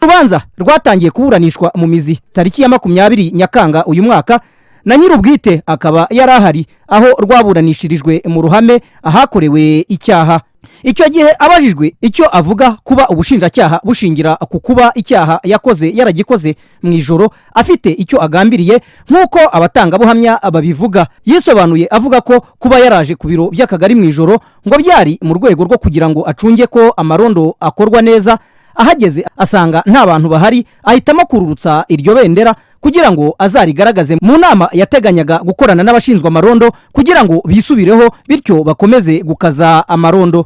Urubanza rwatangiye kuburanishwa mu mizi tariki ya 20 Nyakanga uyu mwaka, na nyir'ubwite akaba yari ahari aho rwaburanishirijwe mu ruhame ahakorewe icyaha. Icyo gihe abajijwe icyo avuga kuba ubushinjacyaha bushingira ku kuba icyaha yakoze yaragikoze mu ijoro afite icyo agambiriye nk'uko abatangabuhamya babivuga, yisobanuye avuga ko kuba yaraje ku biro by'akagari mu ijoro ngo byari mu rwego rwo kugira ngo acunge ko amarondo akorwa neza. Ahageze asanga nta bantu bahari, ahitamo kururutsa iryo bendera kugira ngo azarigaragaze mu nama yateganyaga gukorana n'abashinzwe amarondo kugira ngo bisubireho, bityo bakomeze gukaza amarondo.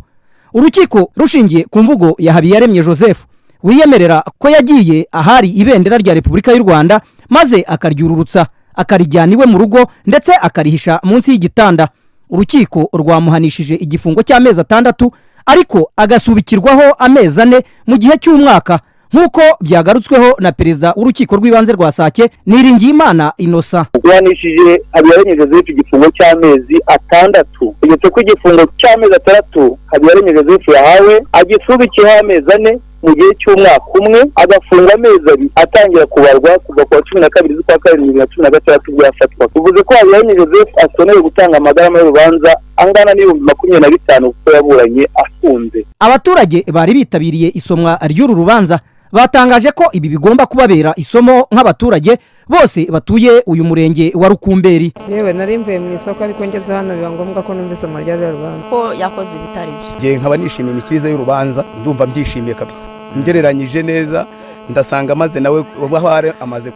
Urukiko rushingiye ku mvugo ya Habiyaremye Joseph wiyemerera ko yagiye ahari ibendera rya Repubulika y'u Rwanda maze akaryururutsa akarijyana iwe mu rugo ndetse akarihisha munsi y'igitanda, urukiko rwamuhanishije igifungo cy'amezi 6 ariko agasubikirwaho amezi 4 mu gihe cy'umwaka, nk'uko byagarutsweho na perezida w'urukiko rw'ibanze rwa Sake Niringiyimana Innocent. Yahanishije Habiyaremye Joseph igifungo cy'amezi 6, tegetse ko igifungo cy'amezi 6 Habiyaremye Joseph yahawe agisubikiyeho amezi 4 mu gihe cy'umwaka umwe, agafunga amezi 2 atangira kubarwa kuva ku wa 12 z'ukwa 2 2016 ubwo yafatwa. Bivuze ko Habiyaremye Joseph asonewe gutanga amagarama y'urubanza angana n'25,000 kuko yaburanye afunze. Abaturage bari bitabiriye isomwa ry'uru rubanza batangaje ko ibi bigomba kubabera isomo nk'abaturage bose batuye uyu murenge wa Rukumberi. Yewe nari mvuye mu isoko ariko ngeze hano biba ngombwa ko numvise amarya y'urubanza ko yakoze ibitari byo. Ngiye nkaba nishimiye imikirize y'urubanza, ndumva mbyishimiye kabisa. Ngereranyije neza ndasanga maze nawe ubahare amaze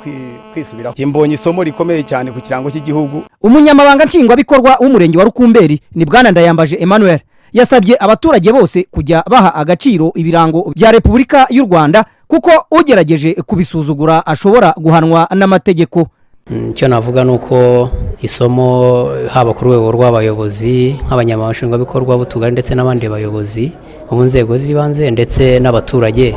kwisubiraho. Mbonye isomo rikomeye cyane ku kirango cy'igihugu. Umunyamabanga nshingwabikorwa w'umurenge wa Rukumberi ni Bwana Ndayambaje Emmanuel yasabye abaturage bose kujya baha agaciro ibirango bya Repubulika y'u Rwanda kuko ugerageje kubisuzugura ashobora guhanwa n'amategeko. Icyo navuga ni uko isomo haba ku rwego rw'abayobozi nk'abanyamabanga nshingwabikorwa b'utugari ndetse n'abandi bayobozi mu nzego z'ibanze ndetse n'abaturage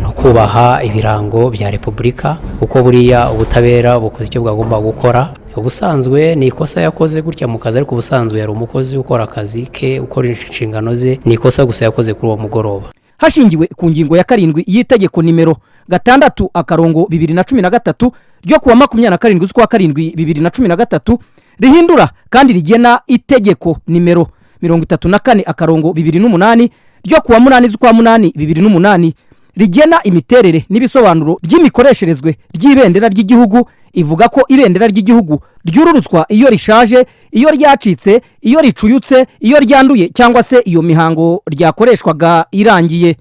ni ukubaha ibirango bya Repubulika, kuko buriya ubutabera bukoze icyo bwagomba gukora. Ubusanzwe ni ikosa yakoze gutya mu kazi, ariko ubusanzwe yari umukozi ukora akazi ke, ukora inshingano ze, ni ikosa gusa yakoze kuri uwo mugoroba. Hashingiwe ku ngingo ya 7 y'itegeko nimero 6 akarongo 2013 ryo kuwa 27 z'ukwa 7 2013 rihindura kandi rigena itegeko nimero 34 akarongo 2008 ryo kuwa 8 z'ukwa 8 2008 rigena imiterere n'ibisobanuro by'imikoresherezwe ry'ibendera ry'igihugu, ivuga ko ibendera ry'igihugu ryururutswa iyo rishaje, iyo ryacitse, iyo ricuyutse, iyo ryanduye cyangwa se iyo mihango ryakoreshwaga irangiye.